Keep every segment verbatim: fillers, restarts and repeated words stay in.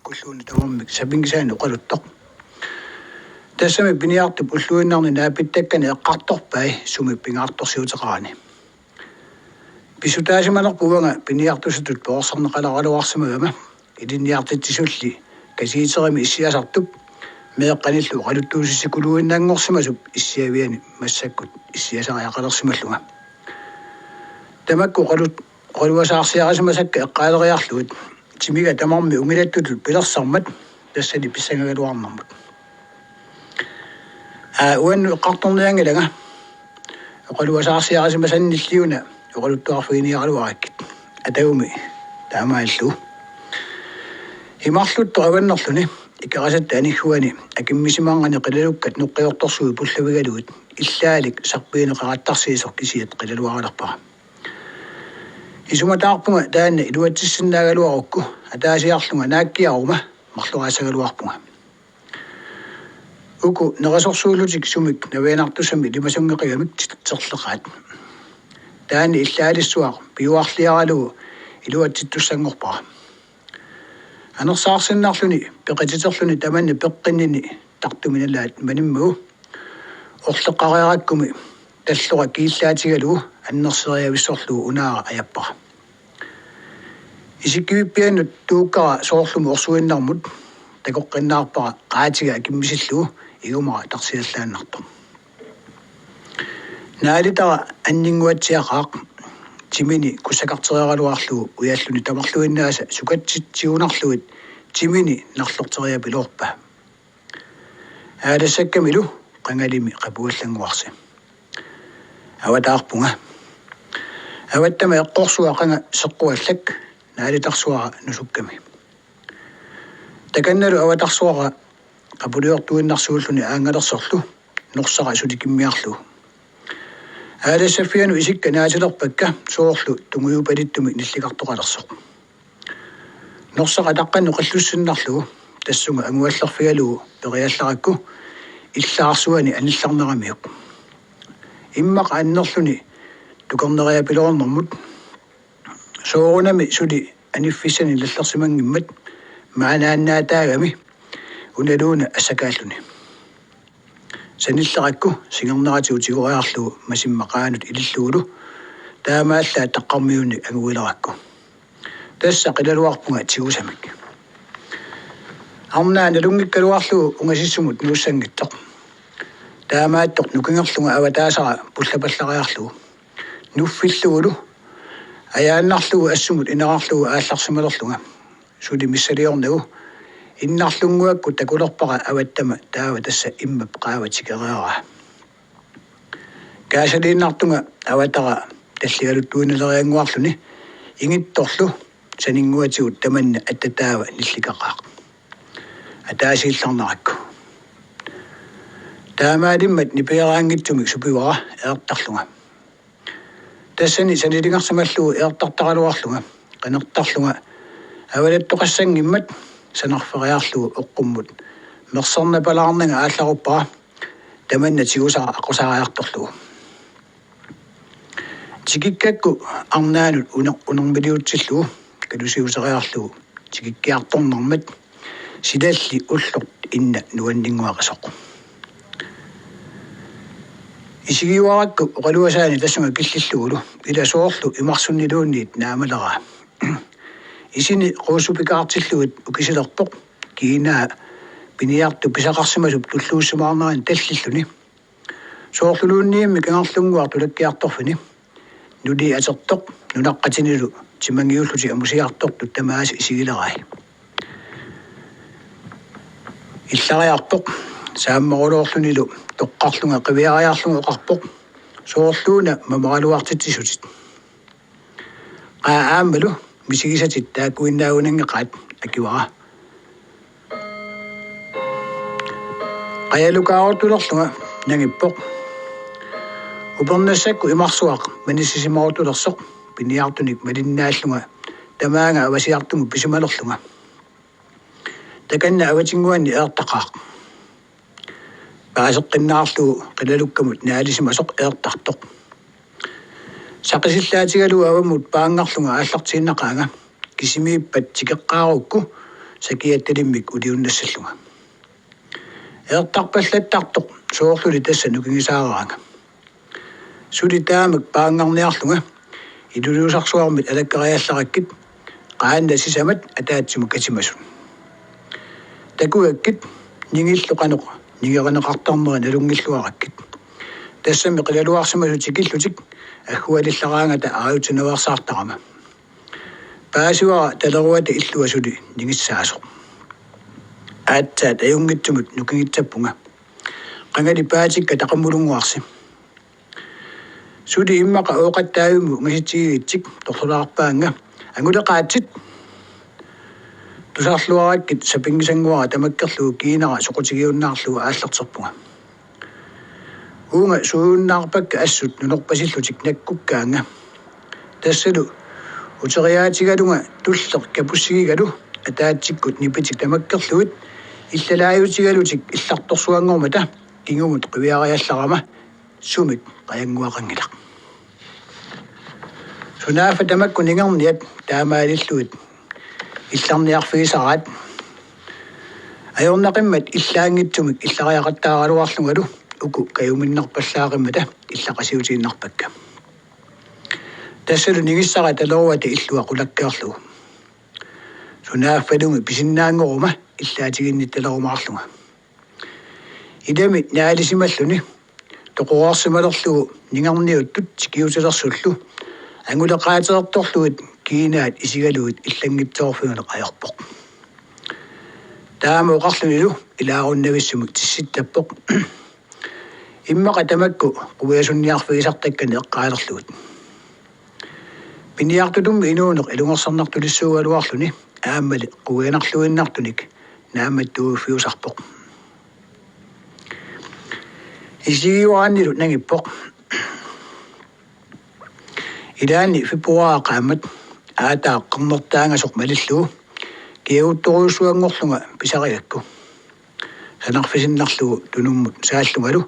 Kulluunni tamarmik sapinngisaannik oqaluttoq. Tassami piniartup ulluinnarni naapittakkani eqqartorpai sumi pingaartorsiuteqarani. Pissutaasimanerput uanga piniartusutut perorsarneqaleraluarsimagama ilinniartitsisulli kateterimi issiasartup meeqqanillu oqaluttuussissikuluinnanngorsimasup issiaviani massakkut issiasariaqalersimallunga. Tamakku oqalut-, oqaluasaarsiarisimasakka eqqaaleriarlugit timiga tamarmi ungilattutut pilersarmat tassani pissangagaluarnermut. Aa, uannut eqqartornianngilanga oqaluasaarsiarisimasannilliuna oqaluttuarfiginiaraluarakkit. Atagumi taamaallu. Imarluttoq avannerluni Ikerasatta anigguani akimmisimanngani qilalukkat noqqiortorsuit pullavigalugit illaalik sarpigineqarattarsiisoq kisiat qilaluaralerpara. Isumataarpunga taanna iluatsissinnaagaluarukku ataasiarlunga naakkiaruma marloraassagaluarpunga. Uku nerisorsuullutik sumik navianartussamik ilimasunngeqigamik titserleqaat. Taanna illaalissuaq piuarliaralugu iluatsittussanngorpara. Anersaarsinnarluni peqititerluni tamanna peqqinnini tartuminalaat manimmagu orleqqariarakkumi tallora kiillaatigalugu annerseriavissorlugu unaara ajappara. Isikkivippiannut tuukkara soorlumi orsuinnarmut takoqqinnaarpara qaatiga akimmisillugu igumara tarsiallaannartoq. Naalitara anninnguatsiaqaaq timini kussakarteriaraluarlugu ujalluni tamarluinnaasa sukatsitsigunarlugit timini narlorteriapiloorpa. Aalassakkamilu qangalimi qapuallannguarsi. Avataarpunga. Avattama eqqorsua qanga seqquallak naalitarsuara nusukkami. Takannalu avatarsuara qapuliortuinnarsuulluni aanngalersorlu norsara sulikimmiarlugu. Aalassaffianut isikka naatilerpakka soorlu tungujupalittumik nillikartoqalersoq. Norsaq ataqqanut qillussinnarlugu tassunga anguallerfigalugu periallarakku illaarsuani anillarneramiuk. Immaqa annerluni tukerneriapiloornermut soorunami suli aniffissani nallersimanngimmat maanaannaataagami unaluuna assakaalluni. Sanillerakku singerneratigut tigoriarlugu masimma qaanut ilillugulu taamaallaat taqqarmiunnik anguilerakku. Tassa qilaluarpunga tigusamik. Arnaa nalunngikkaluarlugu ungasissumut nuussanngitsoq. Taamaattoq nukingerlunga avataasara pullapallariarlugu nuffillugulu ajaannarlugu assumut inerarlugu aallarsimalerlunga. Suli missaliornagu innarlunnguakkut takulerpara avattama taava tassa immap qaava tikeriaraa. Kaasaliinnartunga avatara talligaluttuinnaleriannguarluni ingittorlu saninnguatigut tamanna attataava nillikaqaaq. Ataasiillarnerakku. Taamaalimmat nipiaraanngitsumik supivara eertarlunga. Tassani sanilingersimallugu eertartaraluarlunga qinertarlunga avalattoqassanngimmat sanarferiarlugu oqqummut mersernapalaarnanga aallaruppara tamanna tigusara aqqusaariartorlugu. Tikikkakku arnaanut uner-, unermiliutsillugu kalusiuseriarlugu tikikkiartornermat silalli ulloq inna nuanninnguaqisoq. Isigiuarakku oqaluasaani tassunga killillugulu ila soorlu imarsunniluunniit naamaleraa. Isini quussupikaartillugit ukisilerpoq kiinaa piniartup pisaqarsimasup tulluussimaarnerani tallilluni. Soorluluunniimmi kangerlunnguaq tulakkiartorfini. Nuli atertoq nunaqqatinilu timanngiullutik amusiartortut tamaasa isigilerai. Illariarpoq saammaruloorlunilu toqqarlunga qiviariarlunga oqarpoq: Soorluuna mamaraluartitsisutit. Qaa aammalu misigisatit taakkuinnaagunanngeqaat, akivara. Qajalukaarutulerlunga nangippoq. Upernassakkut imarsuaq manissisimarutulersoq piniartunik malinnaallunga tamaanga avasiartumut pisimalerlunga. Takanna avatinnguanni eertaqaaq. Paaseqqinnaarlugu qilalukkamut naalisimasoq eertartoq. Saqisillaatigalugu avammut paanngarlunga aallartiinnaqaanga kisimiippat tikeqqaarukku sakiattalimmik uliunnassallunga. Eqartarpallattartoq soorluli tassa nukingisaaraanga. Suli taamak paanngarniarlunga ilulissarsuarmit alakkariallarakkit qaannat sisamat ataatsimut katimasut. Takugakkit ningillu qanoq ningerineqartarneri nalunngilluarakkit. Tassami qilalugarsimasut tikillutik aggualillaraangata aajutsinaveersaartarama. Paasivara taleruata illua suli ningissaasoq. Aatsaat ajunngitsumut nukingitsappunga. Qangali paatikka taqammulunnguarsi. Suli immaqa ooqattaavimmi ungasitsigigitsik torlulaarpaannga: Anguleqaatsit! Tusarluarakkit sapinngisannguara tamakkerlugu kiinara soqutigiunnaarlugu aallarterpunga. Uunga suujunnaarpakka assut nunorpasillutik nakkukkaannga. Tassalu uteriaatigalunga tulleq kapussigigalu ataatsikkut nipitik tamakkerlugit illalaajutigalutik illartorsuanngormata kingumut qiviariallarama sumik qajannguaqanngilaq. Sunaaffa tamakku ningerniat taamaalillugit illarniarfigisaraat. Ajornaqimmat illaanngitsumik illariaqattaaraluarlungalu uku kajuminnarpallaaqimmata illaqasiutiinnarpakka. Tassalu ningissara taleruata illua qulakkeerlugu. Sunaaffalumi pisinnaanngoruma illaatiginnittalerumaarlunga. Ilami naalisimalluni toqoreersimalerlugu ningerniuttut tikiutilersullu anguleqaateertorlugit kiinaat isigalugit illanngitsoorfiuneq ajorpoq. Taama oqarlunilu ilaarunnavissumik tissittappoq: Immaqa tamakku quiasunniarfigisartakkani eqqaalerlugit. Piniartutummi inuuneq ilungersornartulissuugaluarluni aammali quianarluinnartunik naammattuiffiusarpoq. Isigiuarannilu nangippoq: Ilaanni februaarip qaammat aataaq qernertaangasoq malillugu kiaguttorujussuanngorlunga pisarigakku. Sanarfisinnarlugu tunummut saallungalu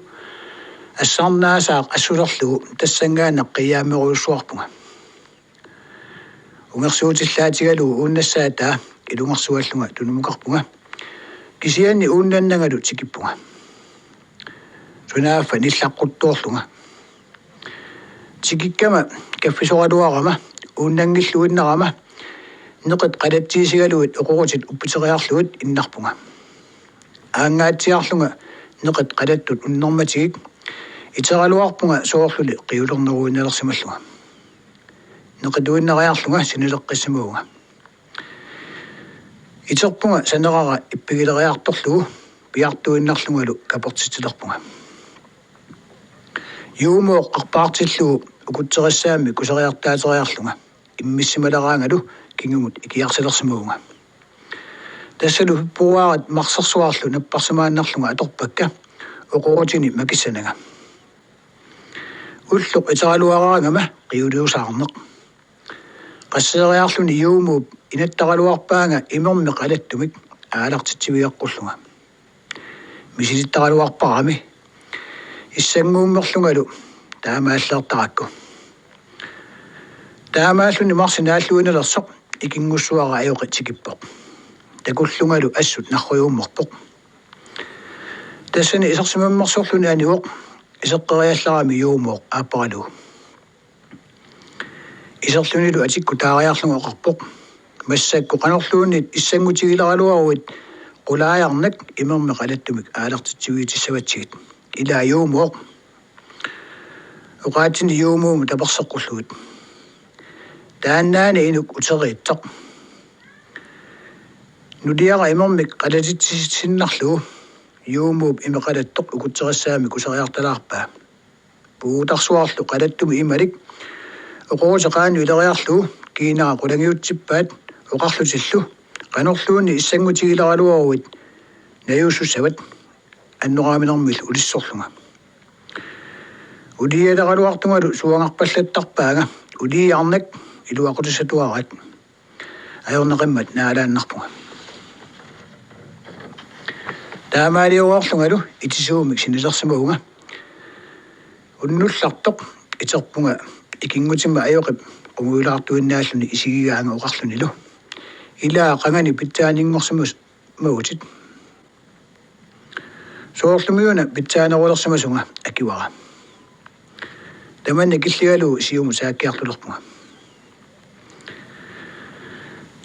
assarnaasaaq assulerlugu tassanngaannaq qiiaammerujussuarpunga. Ungersuutillaatigalugu uunnassaataa ilungersuallunga tunumukarpunga. Kisianni uunnannangalu tikippunga. Sunaaffa nillaqquttoorlunga. Tikikkama kaffisoraluarama uunnanngilluinnarama neqit qalatsiisigalugit oqorutit uppiteriarlugit innarpunga. Aangaatsiarlunga neqit qalattut unnermatigik iteraluarpunga soorluli qiulerneruinnalersimallunga. Neqituinnariarlunga sinileqqissimavunga. Iterpunga sanerara ippigileriartorlugu piartuinnarlungalu kapertitsilerpunga. Juumooq arpaartillugu ukutserissaammi kuseriartaateriarlunga immissimaleraangalu kingumut ikiarsilersimavunga. Tassalu februaarip marsersuarlu napparsimaannarlunga atorpakka oqorutini makissananga. Ulloq iteraluaraangama qiuliusaarneq. Qasseeriarluni Juumooq inattaraluarpaanga imermik qalattumik aalartitsivigeqqullunga. Misilittaraluarparami issannguummerlungalu taamaalleertarakku. Taamaalluni marsip naalluinnalersoq ikinngussuara ajoqi tikippoq. Takullungalu assut narrujuummerpoq. Tassani isersimammersorluni anivoq iseqqeriallarami Juumooq aapparalugu. Iserlunilu atikkutaariarlunga oqarpoq: Massakkut qanorluunniit issanngutigileruaruit qulaajarnak imermik qalattumik aalartitsivigissavatsigit. Ilaa Juumooq. Oqaatsini Juumoomut taperseqqullugit. Taannaana inuk uteriitsoq. Nuliara imermik qalatitsitsinnarlugu Juumoop imeq qalattoq ukutserissaammi kuseriartalaarpaa. Puutarsuarlu qalattumi imalik oqorutit qaannut ileriarlugu kiinara qulangiutsippaat oqarlutillu qanorluunniit issanngutigileruaruit najuussussavat annoraaminermillu ulissorlunga. Uliialeraluartungalu suangarpallattarpaanga uliiarnak iluaqutissatuaraat. Ajornaqimmat naalaannarpunga. Taamaaliorlungalu itisuumik sinilersimavunga. Unnullartoq iterpunga ikinngutima ajoqip qungujulaartuinnaalluni isigigaanga oqarlunilu: Ilaa qangani pitsaaniinngorsimaguit? Soorlumiuna pitsaanerulersimasunga, akivara. Tamanna killigalugu siumut saakkiartulerpunga.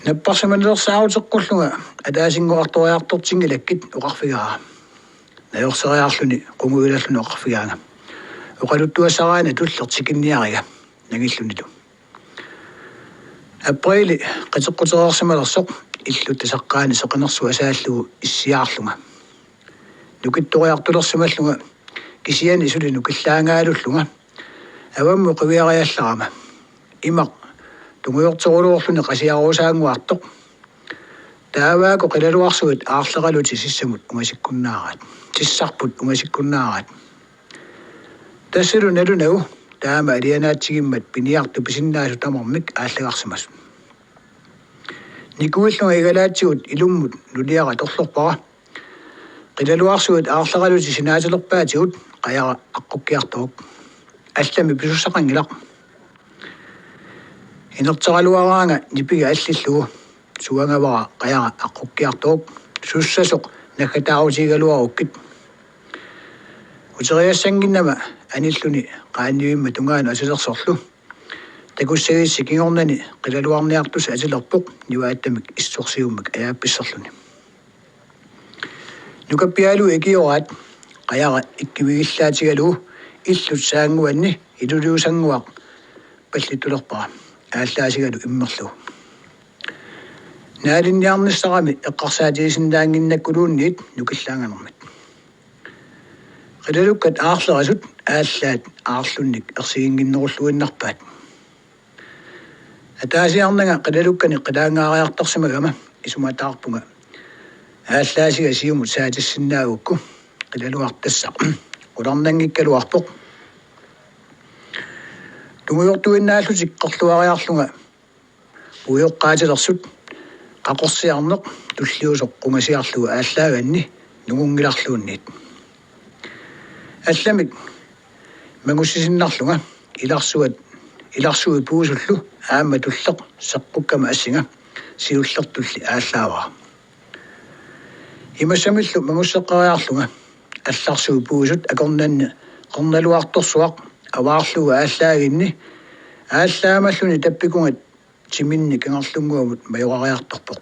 Napparsimanilersaaruteqqullunga ataasinngorartoriartortinngilakkit, oqarfigaara. Najorseriarluni qungujulalluni oqarfigaanga: Oqaluttuassaraanni tulleq tikinniariga, nangillunilu. Apriili qiteqqutereersimalersoq illup tasaqqaani seqinersuaq saallugu issiaarlunga. Nukittoriartulersimallunga, kisianni suli nukillaangaalullunga avammut qiviariallarama. Imaq tungujortoruluorluni qasiaruusaannguartoq. Taavaakku qilalugarsuit aarleqalutik sissamut ungasikkunnaaraat. Sissarput ungasikkunnaaraat. Tassalu nalunagu taama alianaatsigimmat piniartut pisinnaasut tamarmik aallagarsimasut. Nikuillunga igalaatsigut ilummut nuliara torlorpara. Qilalugarsuit aarleqalutik sinaatilerpaatigut qajara aqqukkiartoruk. Allamik pisussaqanngilaq. Inerteraluaraanga nipiga allillugu. Suangavara qajara aqqukkiartoruk. Sussasoq naggataarutigigaluarukkit. Uteriassannginnama anilluni qaannivimma tungaanut atilersorlu. Takussagissi kingornani qilalugarniartussaq atilerpoq nivaattamik issorsiummik ajaappisserluni. Nukappialuit ikioraat qajara ikkivigillaatigalugu illut saannguanni iluliusannguaq pallittulerpara aallaasigalu immerlugu. Naalinniarnissarami eqqarsaatigisinnaannginnakkuluunniit nukillaanganermit. Qilalukkat aarlerisut aallaat aarlunnik ersiginnginnerulluinnarpaat. Ataasiarnanga qilalukkani qilaangaariartarsimagama isumataarpunga aallaasiga siumut saatissinnaagukku, qilalugartassaq qularnanngikkaluarpoq. Tungujortuinnaallutik qerluariarlunga puioqqaatilersut, qaqorsiarneq tulliusoq qungasiarlugu aallaaganni nungunngilarluunniit. Allamik mangussisinnarlunga ilarsuat, ilarsuit puisullu aamma tulleq seqqukkama assinga siullertulli aallaavara. Imassamillu mangusseqqeriarlunga allarsuit puisut akornanni qernaluartorsuaq avaarlugu aallaaginni aallaamalluni tappikunga timinni kangerlunnguamut majorariartorpoq.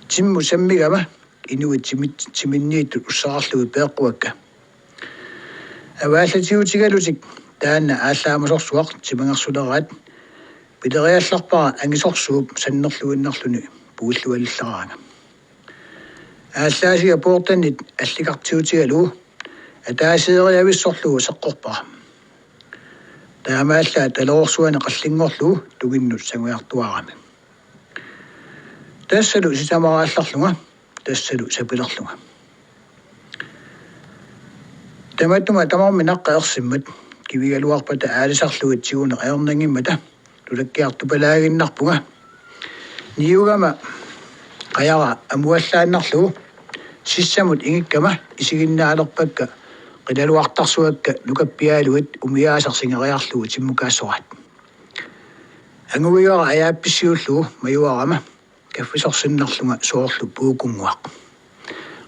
Timmut sammigama inuit timit-, timinniittut ussararlugit peeqquakka. Avaallatiutigalutik taanna aallaamasorsuaq timangersuleraat pileriallarpara angisorsuup sannerluinnarluni puillualilleraanga. Aallaasiga poortannit allikartiutigalugu ataaseeriavissorlugu seqqorpara. Taamaallaat talerorsuani qallinngorlugu tunginnut sangujartuarami. Tassalu sisamaraallarlunga, tassalu sapilerlunga. Tamatuma tamarmik naqqa ersimmat kivigaluarpata aalisarlugit tiguneq ajornanngimmata tulakkiartupalaaginnarpunga. Niugama qajara amuallaannarlugu sissamut ingikkama isiginnaalerpakka qilalugartarsuakka nukappialuit umiaasaq singeriarlugu timmukaassoraat. Angugigara ajaappissiullugu majuarama kaffisorsinnarlunga soorlu puukunnguaq.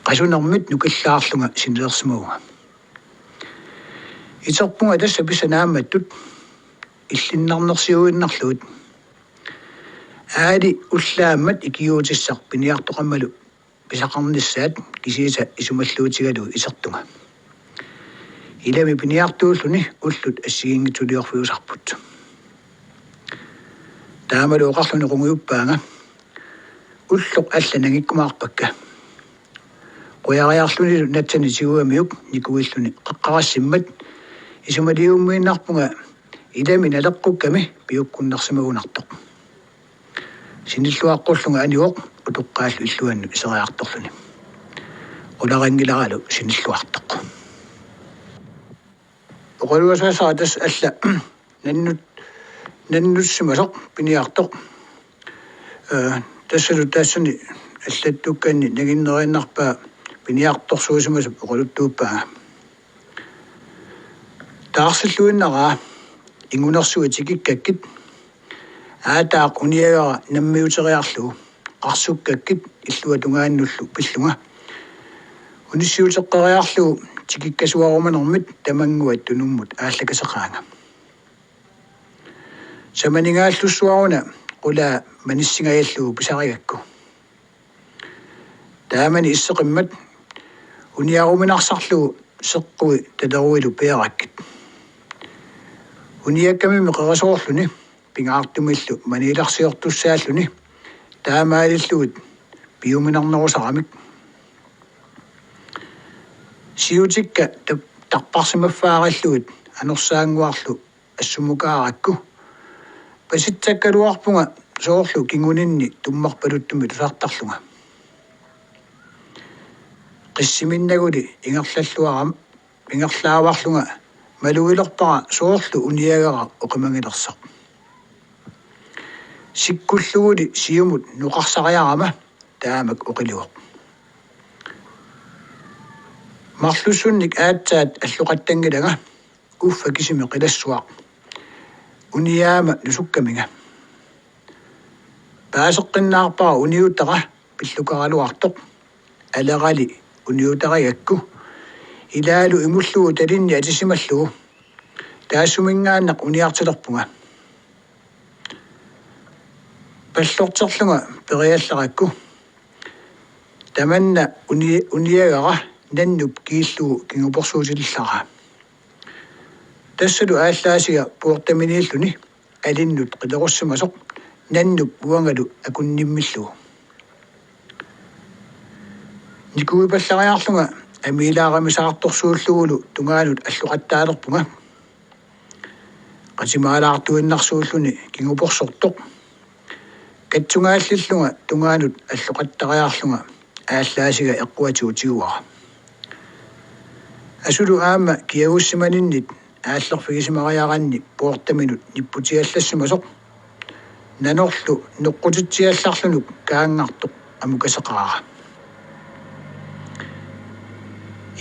Qasunermit nukillaarlunga sinilersimavunga. Iterpunga tassa pissanaammattut illinnarnersiuinnarlugit. Aali ullaammat ikiuutissaq piniartoqammalu pisaqarnissaat kisiisa isumalluutigalugu itertunga. Ilami piniartuulluni ullut assigiinngitsuliorfiusarput. Taamalu oqarluni qungujuppaanga: Ulloq alla nangikkumaarpakka. Qujariarlunilu natsani tigugamiuk nikuilluni qaqqarassimmat isumaliummiinnarpunga ilami naleqqukkami piukkunnarsimagunartoq. Sinilluaqqullunga anivoq utoqqaallu illuannut iseriartorluni. Qularinngilaaralu sinilluartoq. Oqaluasaasara tassa alla nannut-, nannussimasoq piniartoq. Ee, tassalu taassani allattukkanni nanginneriinnarpaa piniartorsuusimasup oqaluttuuppaanga. Taarsilluinnaraa ingunersuit tikikkakkit Aataaq uniagara nammiuteriarlugu qarsukkakkit illuatungaannullu pillunga. Unissiuteqqeriarlugu tikikkasuarumanermit tamannguat tunummut aallakaseqaanga. Samaningaallussuaruna qulaa manissingajallugu pisarigakku. Taamani isseqimmat uniaruminarsarlugu seqqui taleruilu peerakkit. Uniakkamimmi qerasoorluni pingaartumillu maniilarsiortussaalluni taamaalillugit piuminarnerusaramik. Siutikka tap-, tarparsimaffaarillugit anorsaannguarlu assumukaarakku. Pasitsakkaluarpunga soorlu kinguninni tummarpaluttumik tusartarlunga. Qissiminnaguli ingerlalluaram-, ingerlaavarlunga malugilerpara soorlu uniagara oqimangilersoq. Sikkulluguli siumut noqarsariarama taamak oqilivoq. Marlussunnik aatsaat alloqattanngilanga uffa kisimi qilassuaq. Uniaama nusukkaminga. Paaseqqinnaarpara uniutara pillukaraluartoq. Alerali uniutarigakku. Ilaalu imullugu talinni atisimallugu. Taassuminngaannaq uniartilerpunga. Pallorterlunga periallarakku. Tamanna uni-, uniagara nannup kiillugu kinguporsuutilillaraa. Tassalu aallaasiga poortaminiilluni alinnut qilerussimasoq nannup uangalu akunnimmillugu. Nikuipallariarlunga amiilaaramisaartorsuullugulu tungaanut alloqattaalerpunga. Qatimaalaartuinnarsuulluni kinguporsortoq. Katsungaallillunga tungaanut alloqattariarlunga aallaasiga eqquatigut tiguara. Asulu aamma kiagussimanninnit aallerfigisimariaranni poortaminut nipputiallassimasoq. Nanorlu noqqutitsiallarlunuk kaanngartoq amukaseqaara.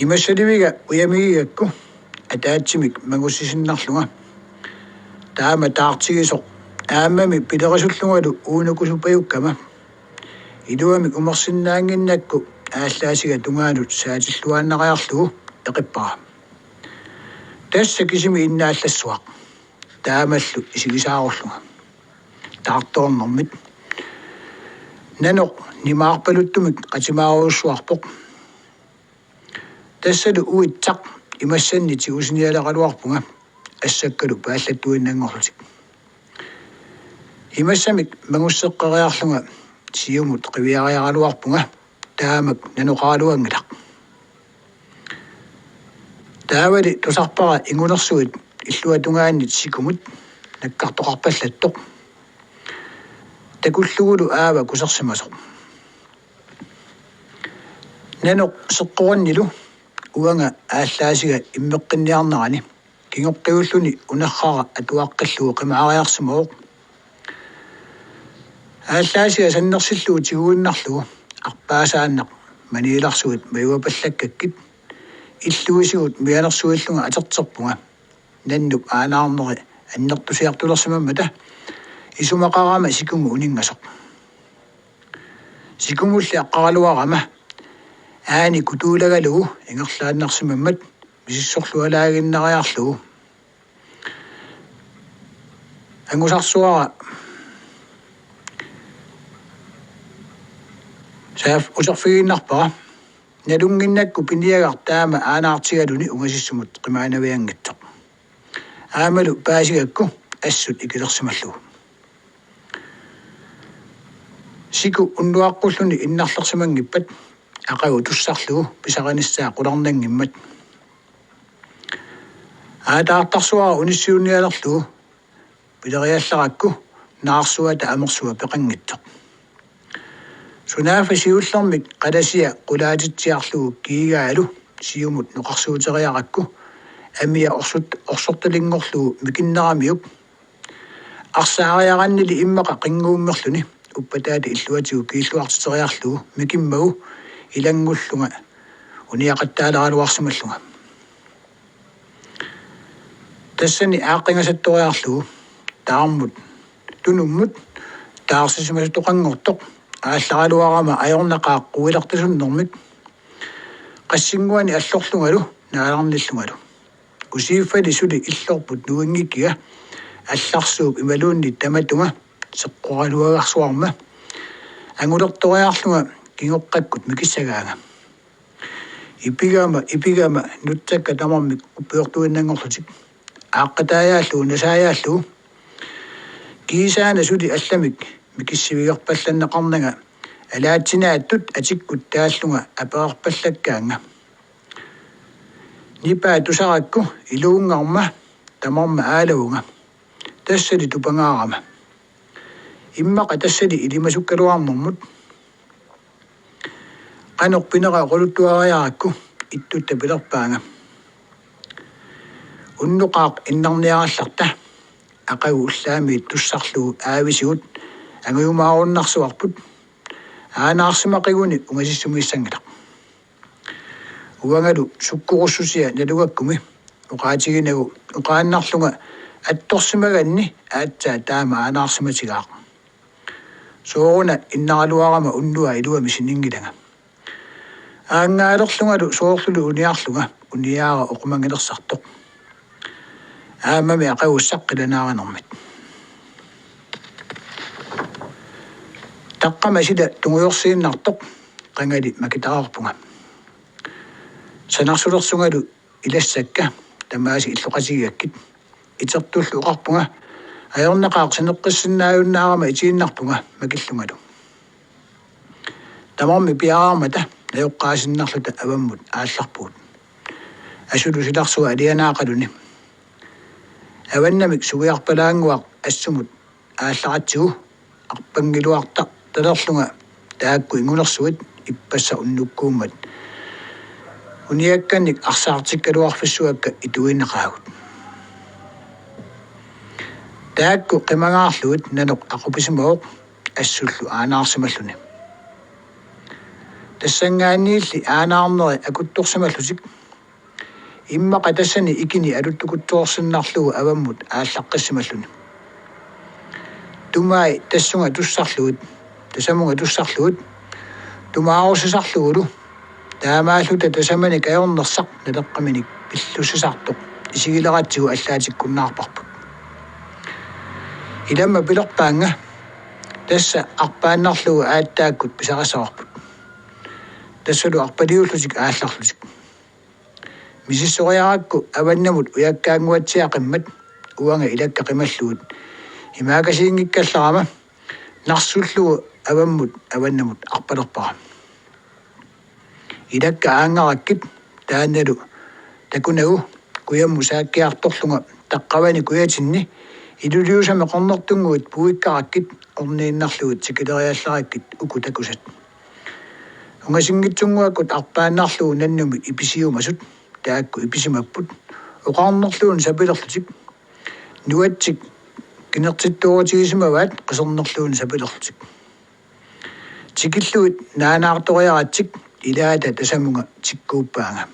Imassaliviga ujamigigakku ataatsimik mangussisinnarlunga. Taama taartigisoq aammami pilerisullungalu uunukusupajukkama. Iluamik umersinnaannginnakku aallaasiga tungaanut saatilluaannariarlugu eqippara. Tassa kisimi innaallassuaq. Taamallu isigisaarullunga. Taartoornermit. Nanoq nimaarpaluttumik qatimaarujussuarpoq. Tassalu uitsaq imassanni tigusinialeraluarpunga assakkalu paallattuinnanngorlutik. Imassamik mangusseqqeriarlunga siumut qiviariaraluarpunga taamak nanoqaraluanngilaq. Taavali tusarpara ingunersuit illuatungaannit sikumut nakkartoqarpallattoq. Takullugulu aava kusersimasoq. Nanoq seqqorinnilu uanga aallaasiga immeqqinniarnerani kingoqqiulluni unerrara atuaqqillugu qimaariarsimavoq. Aallaasiga sannersillugu tiguinnarlugu arpaasaannaq maniilarsuit majuapallakkakkit illuisigut mianersuillunga aterterpunga. Nannup aanaarneri annertusiartulersimammata isumaqarama sikumut uninngasoq. Sikumulli aqqaraluarama aani kutuulagalugu ingerlaannarsimammat misissorlualaaginnariarlugu. Angusarsuara saaf uterfigiinnarpara. Nalunnginnakku piniagaq taama aanaartigaluni ungasissimut qimaanavianngitsoq. Aammalu paasigakku assut ikilersimallugu. Siku unnuaqqulluni innarlersimanngippat aqagu tussarlugu pisarinissaa qularnanngimmat. Aataartarsuara unissiunnialerlugu pileriallarakku naarsuata amersua peqanngitsoq. Sunaaffa siullermik qalasia qulaatitsiarlugu kiigaalu siumut noqarsuuteriarakku amia orsut-, orsortalinngorlugu mikinneramiuk. Arsaariarannili immaqa qinnguummerluni uppataata illuatigut kiilluartiteriarlugu mikimmagu ilanngullunga uniaqattaaleraluarsimallunga. Tassani aaqqingasattoriarlugu taarmut tunummut taarsisimasuttoqanngortoq aallaraluarama ajornaqaaq quilartasunnermik qassinnguani allorlungalu naalarnillungalu. Usiiffali suli illorput nuinngikkiga allarsuup imaluunniit tamatuma seqqoraluagarsuarma angulertoriarlunga kingoqqakkut mikissagaanga. Ipigama, ipigama nutsakka tamarmik uppiortuinnanngorlutik. Aaqqataajaallugu, nasaajaallugu. Kiisaana suli allamik mikissivigerpallanneqarnanga alaatsinaatut atikkut taallunga aperarpallakkaannga. Nipaa tusarakku iluunngarma tamarma aalavunga. Tassali tupangaarama. Immaqa tassali ilimasukkaluarnermut. Qanoq pinera oqaluttuariarakku ittutta pilerpaanga. Unnuqaaq innarniarallarta aqagu ullaamiit tussarlugu aavisigut angujumaarunnarsuarput. Aanaarsimaqiguni ungasissumiissanngilaq. Uangalu sukkorussusia nalugakkumi oqaatiginagu oqaannarlunga attorsimaganni aatsaat taama aanaarsimatigaaq. Sooruna innaraluarama unnuaq iluamik sininngilanga. Aangaalerlungalu soorluli uniarlunga uniaara oqumanngilersartoq. Aammami aqagussaq qilanaarinermit. Taqqama sila tungujorsiinnartoq qangali makitaarpunga. Sanarsulersungalu ilassakka tamaasa illoqatigigakkit. Itertullu oqarpunga ajornaqaaq sineqqissinnaajunnaarama itiinnarpunga makillungalu. Tamarmik piareermata najoqqaasinnarluta avammut aallarpugut. Asulu silarsuaq alianaaqaluni. Avannamik sugiarpalaannguaq assumut aallaratsigu arpanngiluartartalerlunga taakku ingunersuit ippassaq unnukkuummat. Uniakkannik arsaartikkaluarfissuakka ituinnaqaagut. Taakku qimangaarlugit nanoq aqupisimavoq assullu aanaarsimalluni. Tassanngaanniilli aanaarneri akuttorsimallutik. Immaqa tassani ikini aluttukutsoorsinnarlugu avammut aallaqqissimalluni. Tumai tassunga tussarlugit, tasamunga tussarlugit, tumaarussisarlugulu, taamaalluta tasamanik ajornersaq naleqqaminik pillussisartoq isigileratsigu allaatikkunnaarparput. Ilamma pilerpaannga tassa arpaannarlugu aattaakkut pisarissavarput. Tassalu arpaliullutik aallarlutik. Misissoriarakku avannamut ujakkaannguatsiaqimmat uanga ilakka qimallugit imaakasiinngikkallarama narsullugu avammut avannamut arpalerpara. Ilakka aanngarakkit taannalu takunagu kujammut saakkiartorlunga taqqavani kujatinni iluliusami qernertunnguit puikkarakkit orniinnarlugit tikileriallarakkit uku takusat. Ungasinngitsunnguakkut arpaannarlugu nannumi ipisiumasut taakku ipisimapput oqarnerluunniit sapilerlutik. Nuatsik kinertittoorutigisimavaat qisernerluunniit sapilerlutik. Tikillugit naanaartoriaratsik ilaata tasamunga tikkuuppaanga.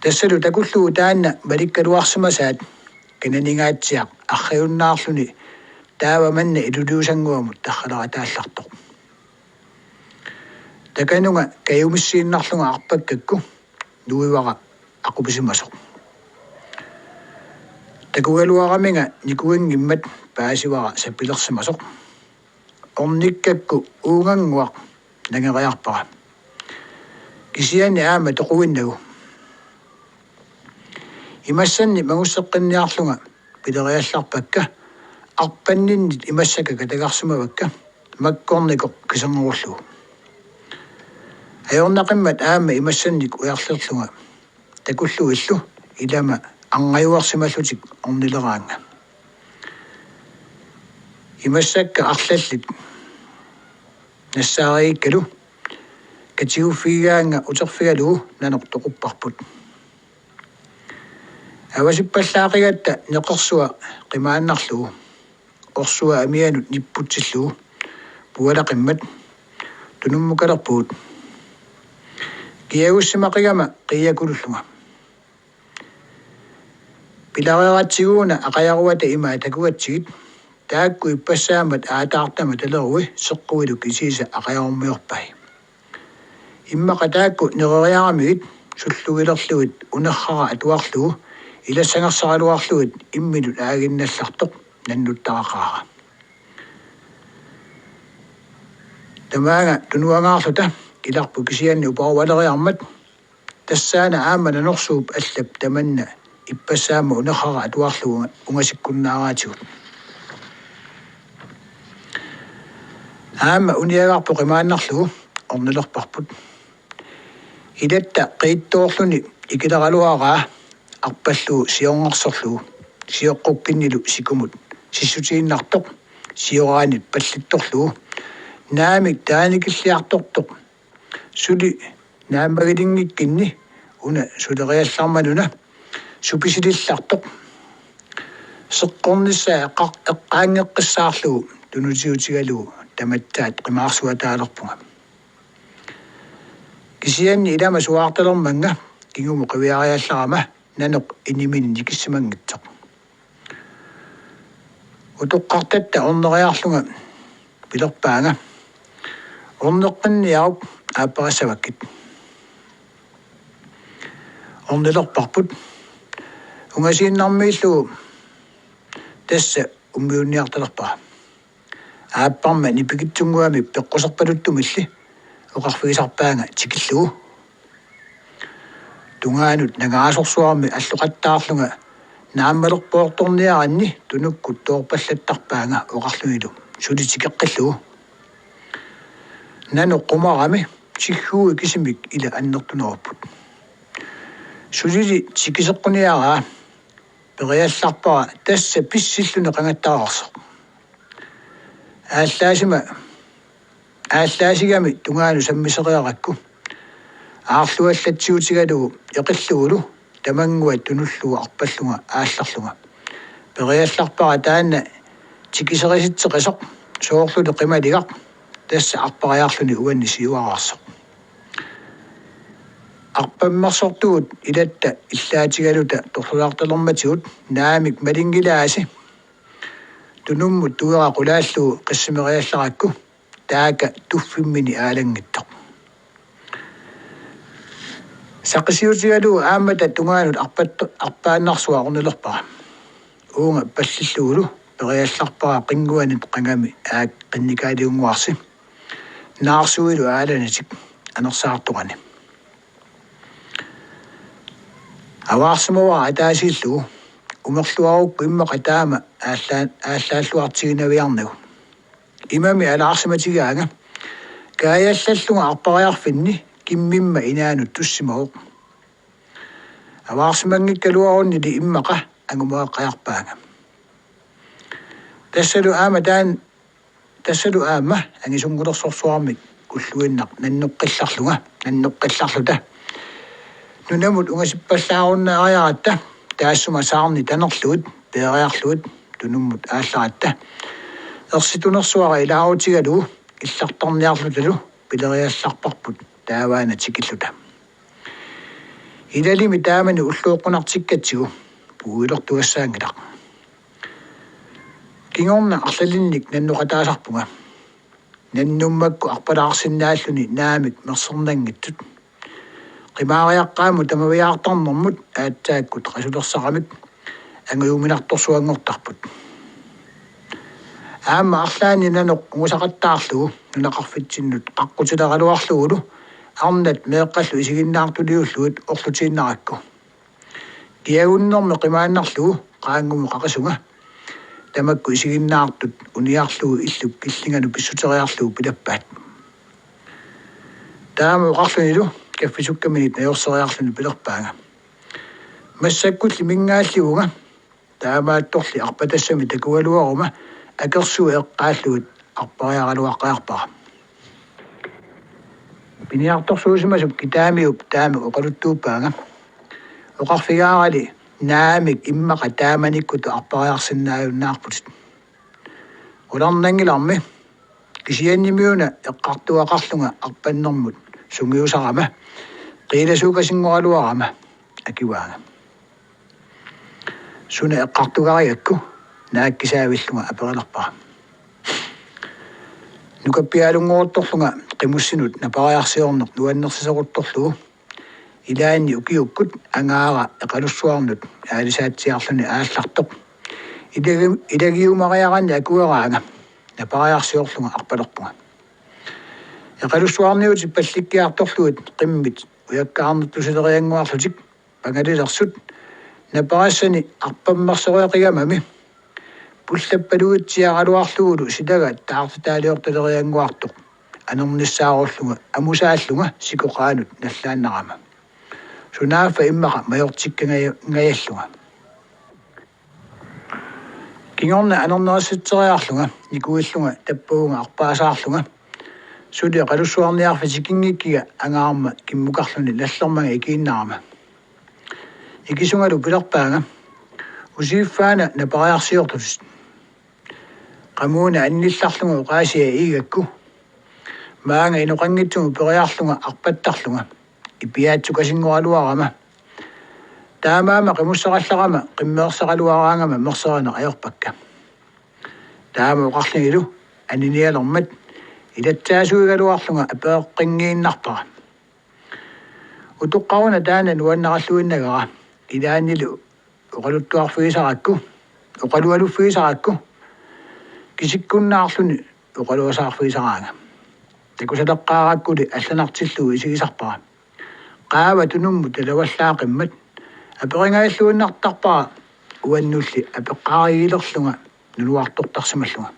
Tassalu takullugu taanna malikkaluarsimasaat kananingaatsiaq arriunnaarluni taava manna iluliusannguamut tarralataallartoq. Takanunga kajumissiinnarlunga arpakkakku nuivara aqupisimasoq. Takugaluaraminga nikuinngimmat paasivara sapilersimasoq. Ornikkakku uungannguaq nangeriarpara. Kisianni aamma toquinnagu. Imassannik mangusseqqinniarlunga pileriallarpakka arpanninnit imassakka katagarsimavakka makkornikoq kiserngerullugu. Ajornaqimmat aamma imassannik ujarlerlunga takullugillu ilama arngajuarsimallutik ornileraannga. Imassakka arlallit nassaarigikkalu katiguffigigaannga uterfigalugu nanoq toqupparput. Avasippallaaqigatta neqersua qimaannarlugu orsua amianut nipputsillugu pualaqimmat tunummukalerpugut. Kiagussimaqigama qiiakulullunga. Pilareeratsigu una aqajaruata ima takugatsigit taakku ippassaammat aataartama talerui seqquilu kisiisa aqajormiorpai. Immaqa taakku nereriaramigit sullugilerlugit unerrara atuarlugu ilassangersaraluarlugit imminut aaginnallartoq nannuttaraqaara. Tamaanga tunuangaarluta ilarput kisianni uparualeriarmat, tassaana aamma nanorsuup allap tamanna ippassaammat unerrara atuarlugu ungasikkunnaaraatigut. Aamma uniagarput qimaannarlugu ornilerparput. Ilatta qiittoorluni ikileraluaraa arpallugu siornersorlugu sioqqukkinnilu sikumut sissutiinnartoq sioraanit pallittorlugu naamik taanikilliartortoq suli naammagilinngikkinni una suleriallarmanuna supisilillartoq seqqornissaa eqqar-, eqqaanngeqqissaarlugu tunutiutigalugu tamattaat qimaarsuataalerpunga. Kisianni ilama suaartalermannga kingumut qiviariallarama nanoq inimini nikissimanngitsoq. Utoqqartatta orneriarlunga pilerpaanga: Orneqqinniaruk, aapparissavakkit. Ornilerparput. Ungasiinnarmiillugu tassa ummiunniartalerpara. Aapparma nipikitsunnguamik peqquserpaluttumilli oqarfigisarpaanga tikillugu. Tungaanut nangaasorsuarmik alloqattaarlunga naammalerpoortorniaranni tunukkut toorpallattarpaanga oqarlunilu suli tikeqqillugu. Nanoq qumarami sigguui kisimik ila annertunerupput. Sulili tikiseqquniaraa periallarpara tassa pissilluni qangattareersoq. Aallaasima, aallaasigami tungaanut sammiseriarakku aarluallatsiutigalugu eqillugulu tamannguaq tunullugu arpallunga aallarlunga. Periallarpara taanna tikiserisitseqisoq soorluli qimaligaq tassa arpariarluni uanni siuaraarsoq. Arpammersortugut ilatta illaatigaluta torlulaartalermatigut naamik malinngilaasi tunummut tuera qulaallugu qissimeriallarakku taaka tuffimmini aalanngitsoq. Saqisiutigalugu aammata tungaanut arpat-, arpaannarsuaq ornilerpara. Uunga pallillugulu periallarpara qinnguanit qangami aak qinnikaaliunnguarsi. Naarsuilu aalanatik anersaartorani. Avaarsimavara ataasiillugu umerluarukku immaqa taama aallaa-, aallaalluartiginaviarnagu. Imami alaarsimatigaanga kaajaallallunga arpariarfinni kimmimma inaanut tussimavoq. Avaarsimanngikkaluarunnili immaqa angumaqajarpaanga. Tassalu aamma taan-, tassalu aamma angisunngulersorsuarmik ulluinnaq nannoqqillarlunga, nannoqqillarluta. Nunamut ungasippallaarunnaariaratta taassuma saarni tanerlugit, peeriarlugit, tunummut aallaratta. Ersitunersuara ilaarutigalugu illartarniarlutalu pileriallarparput taavaana tikilluta. Ilalimi taamani ulluuqqunartikkatsigu puiulertugassaanngilaq. Kingorna arlalinnik nannoqataasarpunga. Nannummakku arpalaarsinnaalluni naamik mersernanngitsut. Qimaariaqqaammut tamaviaartarnermut aatsaakkut qasulersaramik angujuminartorsuanngortarput. Aamma arlaanni nanoq ungusaqattaarlugu nunaqarfitsinnut qaqqutileraluarlugulu arnat meeqqallu isiginnaartuliullugit orlutiinnarakku. Kiagunnermi qimaannarlugu qaanngumut qaqisunga. Tamakku isiginnaartut uniarlugu illup killinganut pissuteriarlugu pilappaat. Taama oqarlunilu kaffisukkaminit najorseriarluni pilerpaanga: Massakkulli mingaallivunga, taamaattorli arpatassamik takugaluaruma akersuut eqqaallugit arpariaraluaqqaarpara. Piniartorsuusimasup kitaamiup taama oqaluttuuppaanga. Oqarfigaarali naamik immaqa taamanikkut arpariarsinnaajunnaarputit. Qularnanngilarmi, kisiannimiuna eqqartugaqarlunga arpannermut sungiusarama qiilasuukasinngoraluarama, akivaanga. Suna eqqartugarigakku, naakkisaavillunga aperilerpara. Nukappialunngoortorlunga qimussinut napariarsiorneq nuannersisoruttorlugu ilaanni ukiukkut angaara Eqalussuarnut aalisaatsiarluni aallartoq ilagi-, ilagiumariaranni akueraanga napariarsiorlunga arpalerpunga. Eqalussuarniutit pallikkiartorlugit qimmit ujakkaarnertusileriannguarlutik pangalilersut naparassani arpammersoreqigamami pullappaluitsiaraluarlugulu silaga taartitaaliortaleriannguartoq anernissaarullunga amusaallunga sikoqaanut nallaannarama. Sunaaffa immaqa majortikkangaja-, ngajallunga. Kingorna anernerissitseriarlunga nikuillunga tappavunga arpaasaarlunga. Suli Eqalussuarniarfik tikinngikkiga angaarma kimmukarluni nallermanga ikiinnarama. Ikisungalu pilerpaanga: Usiiffaana napariarsiortutit. Qamuuna annillarlunga oqaasia iigakku. Maanga inoqanngitsumut periarlunga arpattarlunga. Ipiaatsukasinngoralluarama. Taamaammat qimusserallarama qimmerseraluaraangama merseraneq ajorpakka. Taama oqarlunilu aninialermat ilatsaasuigaluarlunga apereqqinngiinnarpara. Utoqqaruna taanna nuanneralluinnagara ilaannilu oqaluttuarfigisarakku, oqalualuffigisarakku, kisikkunnaarluni oqaluasaarfigisaraanga. Takusaleqqaarakkuli allanartillugu isigisarpara. Qaava tunummut talavallaaqimmat aperingajalluinnartarpara uannulli apeqqaarigilerlunga nunuartortarsimallunga.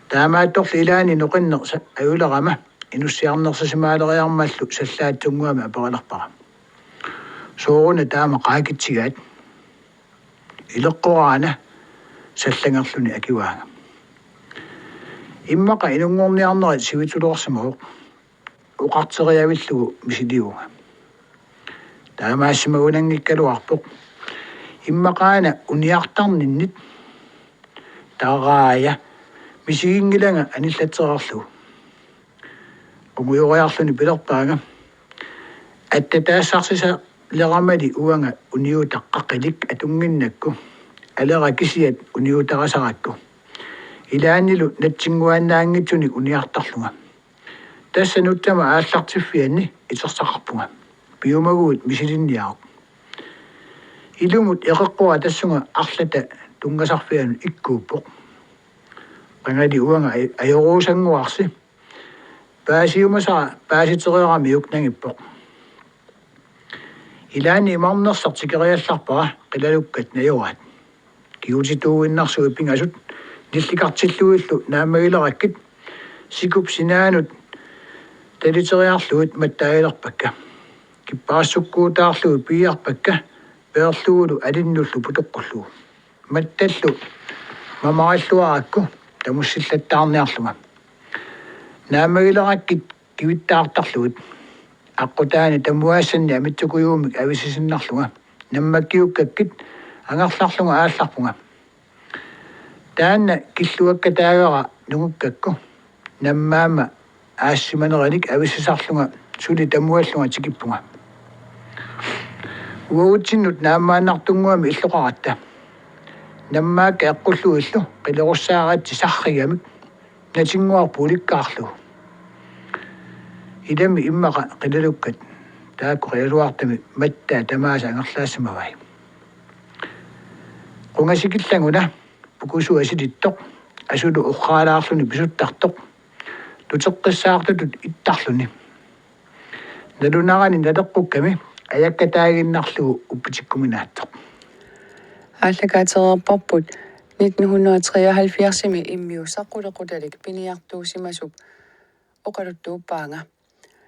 Taamaattorli ilaanni noqinneq sa-, ajulerama inussiarnersisimaaleriarmallu sallaatsunnguamik aperilerpara: Sooruna taama qaakitsigaat? Ileqqoraana, sallangerluni akivaanga. Immaqa inunngorniarnerit sivitsulersimavoq. Oqarteriavillugu misilivunga. Taamaassimagunanngikkaluarpoq. Immaqaana uniartarninnit. Taraaja, misiginngilanga anillatsereerlugu. Qungujoriarluni pilerpaanga: Attataassarsisaleramali uanga uniutaa qaqilik atunnginnakku. Alera kisiat uniutarisarakku. Ilaannilu natsinnguannaanngitsunik uniartarlunga. Tassa nutsama aallartiffianni itersaqarpunga. Piumaguit misilinniaruk. Ilumut eqeqqora tassunga arlata tunngasarfianut ikkuuppoq. Qangali uanga aj-, ajoruusannguarsi. Paasiumasara paasitereeramiuk nangippoq. Ilaanni imarnersaq tikeriallarpara qilalukkat najoraat. Kigutituuinnarsuit pingasut nillikartillugillu naammagilerakkit sikup sinaanut taliteriarlugit mattaagilerpakka. Kipparissukkuutaarlugit piiarpakka peerlugulu alinnullu putoqqullugu. Mattallu mamarilluarakku tamussillattaarniarlunga. Naammagilerakkit kivittaartarlugit. Aqqutaani tamuaassanni amitsukujuumik avissisinnarlunga. Nammakkiukkakkit angerlarlunga aallarpunga. Taanna killuakkataagara nungukkakku. Nammaamma aassimaneranik avissisarlunga suli tamuallunga tikippunga. Uagutsinnut naammaannartunnguamik illoqaratta. Nammaakka eqqullugillu qilerussaaritsi sarrigamik natinnguarput ulikkaarlugu. Ilami immaqa qilalukkat taakku qilaluartami mattaa tamaasa angerlaassimavai. Qungasikillanguna pukusua silittoq asulu orraalaarluni pisuttartoq tuteqqissaartutut ittarluni. Nalunarani naleqqukkami ajakkataaginnarlugu uppitikkuminaattoq. Aallakaatereerparput nitten hundrede og treoghalvfjerdsimi immiussaq qulequtalik piniartuusimasup oqaluttuuppaanga.